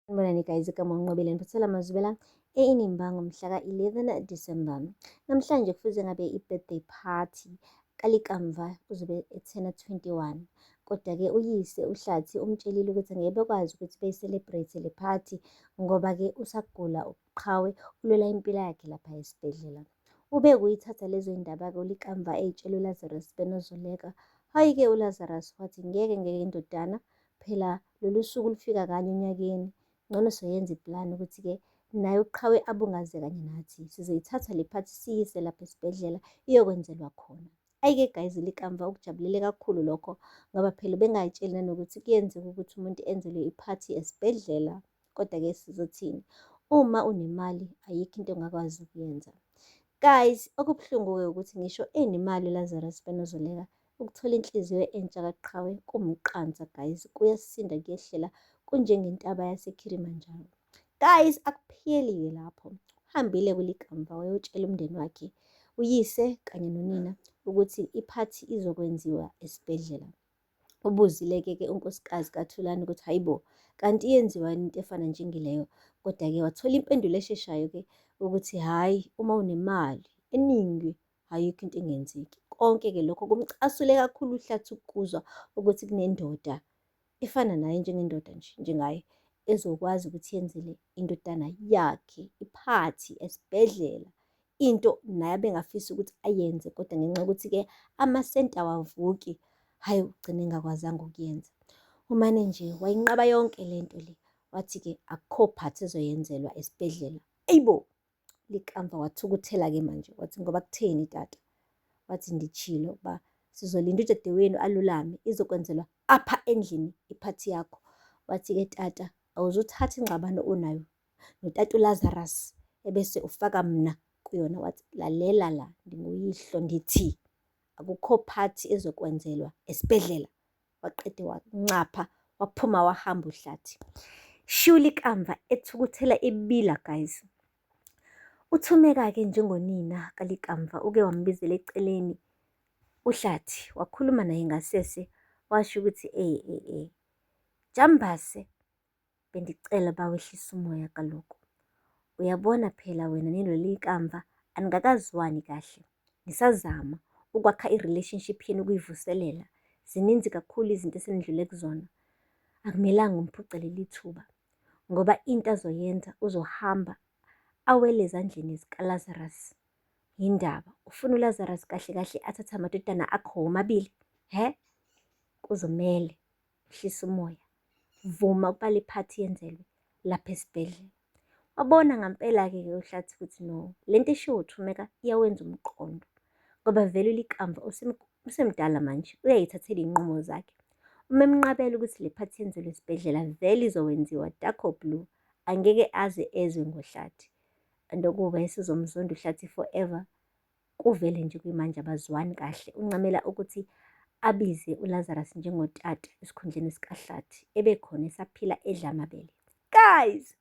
Sanibonani guys, igama uNqobile ngiphathela amazwibela e-Inimba ngomhla ka-11 December. Namhlanje kufuze ngabe i-birthday party kaLikamva uzobe ethena 21. Kodwa-ke uyise uHlathi umtshelile ukuthi ngeke bekwazi ukuthi beyi-celebrate le party ngoba-ke usagula uqhawe ulwela impilo yakhe lapha esibhedlela. Ube kuyithatha lezo y'ndaba-ke uLikamva ey'tshela uLazarus benoZoleka. Hhayi-ke uLazarus wathi ngeke ngeke ndodana phela lolu suku lufika kanye onyakeni, ngcono soyenza iplani ukuthi-ke naye uqhawe abungaze kanye nathi. Sizoyithatha le phathi siyise lapha esibhedlela iyokwenzelwa khona. Ayi-ke guys likamva ukujabulele kakhulu lokho ngoba phela ubengayitsheli nanokuthi kuyenzeka ukuthi umuntu enzelwe iphathi esibhedlela. Kodwa-ke sizothini, uma unemali ayikho into ongakwazi ukuyenza. Guys, okubuhlungu-ke ukuthi ngisho enemali uLazarus Benozoleka, ukuthola inhliziyo entsha kaQhawe kumqansa guys, kuyasinda kuyehlela kunjengentaba yaseKilimanjaro. Guys, akupheli-ke lapho. Uhambile kulikamva wayotshela umndeni wakhe, uyise kanye nonina ukuthi iphathi izokwenziwa esibhedlela. Ubuzile-ke ke unkosikazi kaThulani ukuthi hayi bo, kanti iyenziwani into efana njengeleyo. Kodwa-ke wathola impendulo esheshayo-ke ukuthi hhayi uma unemali eningi ayikho into engenzeki. Konke-ke lokho kumcasule kakhulu uHlathi ukuzwa ukuthi kunendoda efana naye njengendoda nje njengaye ezokwazi ukuthi yenzele indodana yakhe iphathi esibhedlela into naye abengafisa ukuthi ayenze kodwa ngenxa yokuthi-ke amasenti awavuki, hhayi ugcine engakwazanga ukuyenza. Umane nje wayinqaba yonke le nto le, wathi-ke akukho phathi ezoyenzelwa esibhedlela. Eyibo! Likamva wathukuthela-ke manje, wathi ngoba kutheni tata? Wathi nditshilo ukuba sizolinda udadewenu alulame, izokwenzelwa apha endlini iphathi yakho. Wathi-ke tata, awuzuthatha ingxabano onayo notata uLazarus ebese ufaka mna kuyona. Wathi lalela la, ndinguyihlo ndithi akukho phathi ezokwenzelwa esibhedlela. Waqede wancapha waphuma wahamba uHlathi. Shiwula ikamva ethukuthela ebila guys. UThumeka-ke njengonina kaLikamva uke wambizela eceleni uHlathi wakhuluma naye ngasese washo ukuthi eh eh eh Jambase Bendicela uba wehlise umoya kaloku. Uyabona phela wena neloli ikamva aningakazwani kahle, nisazama ukwakha i-relationship yenu ukuyivuselela. Zininzi kakhulu izinto esenidlule kuzona. Akumelanga umphuce leli thuba ngoba into azoyenza uzohamba awele ezandleni zikaLazarus. Yindaba ufuna uLazarus kahle kahle athathe amadodana akho womabili? Hhe? Kuzomele hlisa umoya, vuma ukuba le phathi yenzelwe lapha esibhedlela. Wabona ngampela-ke ke uHlathi ukuthi no, le nto eshiwo uThumeka iyawenza umqondo ngoba vele uLikamva usemdala manje, uyayithathela iy'nqumo zakhe. Uma emnqabela ukuthi le phathi yenzelwe esibhedlela vele izowenziwa dark or blue, angeke aze ezwe ngoHlathi. And okuba esezomzonda uHlathi forever Kuvele nje kuyimanje abazwani kahle. Uncamela ukuthi abize uLazarus njengotata esikhundleni sikaHlathi ebekhona esaphila edla amabele. Guys,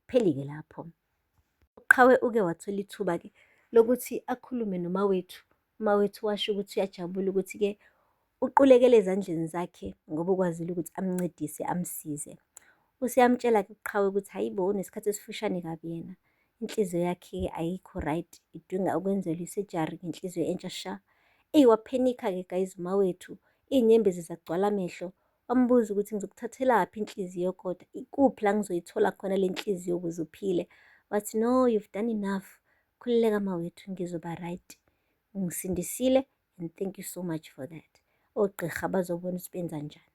pheli-ke lapho. UQhawe uke wathola ithuba-ke lokuthi akhulume noMawethu. UMawethu washo ukuthi uyajabula ukuthi-ke Uqulekele ezandleni zakhe ngoba ukwazile ukuthi amncedise amsize. Useyamtshela-ke uQhawe ukuthi hhayi bo unesikhathi esifushane kabi yena. Inhliziyo yakhe-ke ayikho right, idinga ukwenzelwa isejari ngenhliziyo entsha sha. Eyi waphenikha-ke guys umawethu, iy'nyembezi zagcwala amehlo. Wambuza ukuthi ngizokuthathelaphi inhliziyo kodwa, ikuphi la ngizoyithola khona le nhliziyo ukuze uphile. Wathi no, you've done enough. Khululeka mawethu ngizoba right. Ungisindisile and thank you so much for that. Ogqirha bazobona ukuthi benza njani.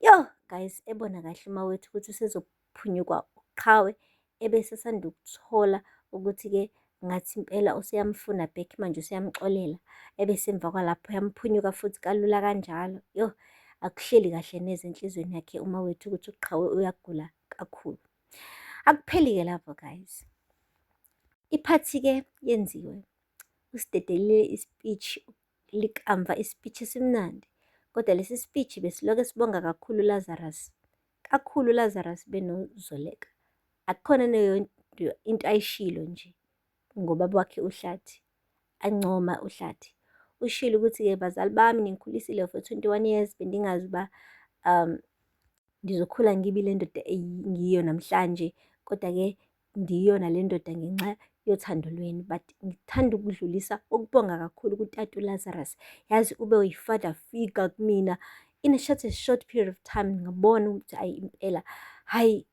Yo guys, ebona kahle umawethu ukuthi usezophunyukwa uqhawe ebese esanda ukuthola ukuthi-ke ngathi impela useyamfuna back manje useyamxolela ebese emva kwalapho uyamphunyuka futhi kalula kanjalo. Yo akuhleli kahle neze enhliziyweni yakhe umawethu ukuthi uqhawe uyagula kakhulu. Akupheli-ke lapho guys. Iphathi-ke yenziwe. Usidedelile ispeech likamva ispeech esimnandi. Kodwa lesi speech besilokhu sibonga kakhulu uLazarus. Kakhulu uLazarus benoZoleka. Akukhona neyodwa into ayishilo nje ngobaba wakhe uHlathi, ancoma uHlathi. Ushilo ukuthi-ke bazali bami ningikhulisile for 21 years bendingazi uba um. Ngizokhula ngibe ile ndoda engiyiyo namhlanje, kodwa-ke ngiyiyona le ndoda ngenxa yothando lwenu. But ngithanda ukudlulisa ukubonga kakhulu kutata uLazarus. Yazi ube yi-father figure kumina in such a short period of time. Ngabona ukuthi hhayi impela, hhayi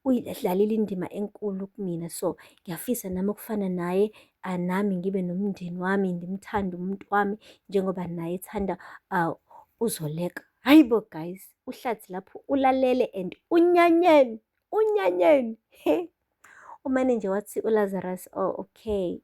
uyidlalile indima enkulu kumina. So ngiyafisa nami ukufana naye, nami ngibe nomndeni wami, ngimthande umuntu wami njengoba naye ethanda uZoleka. Hhayi bo guys, uHlathi lapho ulalele and unyanyeni, unyanyeni. He. Umane nje wathi uLazarus, oh okay,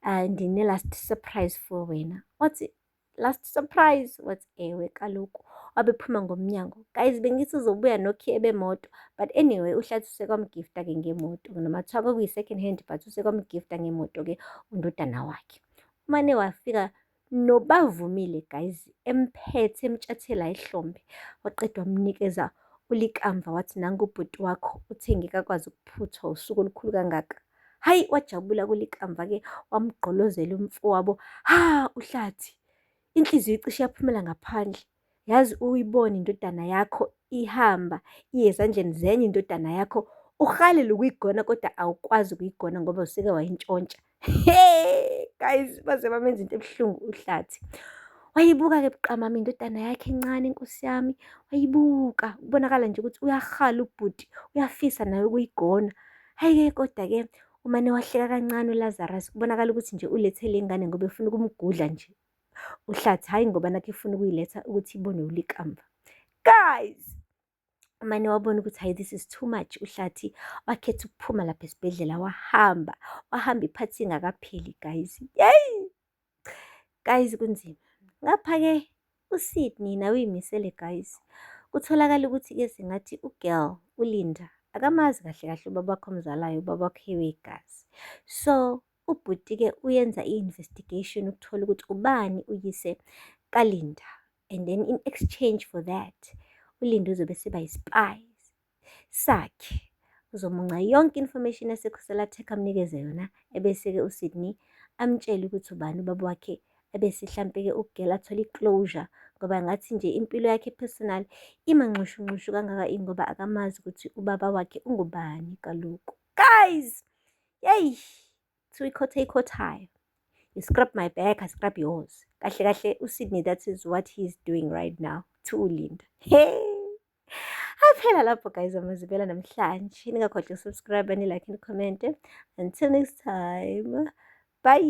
ndine-last surprise for wena. Wathi, last surprise? Wathi, ewe kaloku. Wabe ephuma ngomnyango. Guys, bengithi uzobuya nokhiye bemoto. But anyway, uHlathi usekwamgifta-ke ngemoto. Noma kuthiwa kwakuyi-second hand, but usekwamgifta ngemoto-ke undodana wakhe. Umane wafika noBavumile guys, emphethe emtshathela ihlombe. Waqeda wamnikeza uLikamva wathi nangu ubhuti wakho uthe ngeke akwazi ukuphuthwa usuku olukhulu kangaka. Hhayi wajabula kuLikamva-ke wamgqolozela umfowabo. Ha uHlathi, inhliziyo icishe yaphumela ngaphandle. Yazi uyibone indodana yakho ihamba iye ezandleni zenye indodana yakho, uhalele ukuyigona kodwa awukwazi ukuyigona ngoba useke wayintshontsha. Hey guys, baze bamenza into ebuhlungu uHlathi. Wayibuka-ke buqamama indodana yakhe encane inkosi yami, wayibuka kubonakala nje ukuthi uyahala ubhuti, uyafisa naye ukuyigona. Hhayi-ke kodwa-ke umane wahleka kancane uLazarus, kubonakala ukuthi nje ulethe le ngane ngoba efuna ukumgudla nje uHlathi, hhayi ngoba nakhu efuna ukuyiletha ukuthi ibone uLikamva. Guys, umane wabona ukuthi hhayi this is too much. UHlathi wakhetha ukuphuma lapha esibhedlela wahamba, wahamba iphathi ingakapheli guys. Yeyi! Guys kunzima. Ngapha-ke uSydney nawe uyimisele guys. Kutholakala ukuthi-ke sengathi u-girl uLinda akamazi kahle kahle ubaba wakhe omzalayo, ubaba wakhe wegazi. So ubhuti-ke uyenza i-investigation ukuthola ukuthi ubani uyise kaLinda. And then in exchange for that, uLinda uzobe seba yi-spy sakhe. Uzomunca yonke information yaseKhosela Tech amnikeze yona, ebese-ke uSydney amtshele ukuthi ubani ubaba wakhe, ebese hlampe-ke u-girl athole i-closure ngoba ngathi nje impilo yakhe personal imanxushunxushu kangaka ingoba akamazi ukuthi ubaba wakhe ungubani kaloku. Guys, yeyi, kuthiwa ikhotha ikhothayo. You scrub my back, I scrub yours. Kahle kahle uSydney, that is what he's doing right now to uLinda. Hey! Aphela lapho guys amazibela namhlanje. Ningakhohlwa uku-subscribe, ni-like, ni-comment. Until next time. Bye.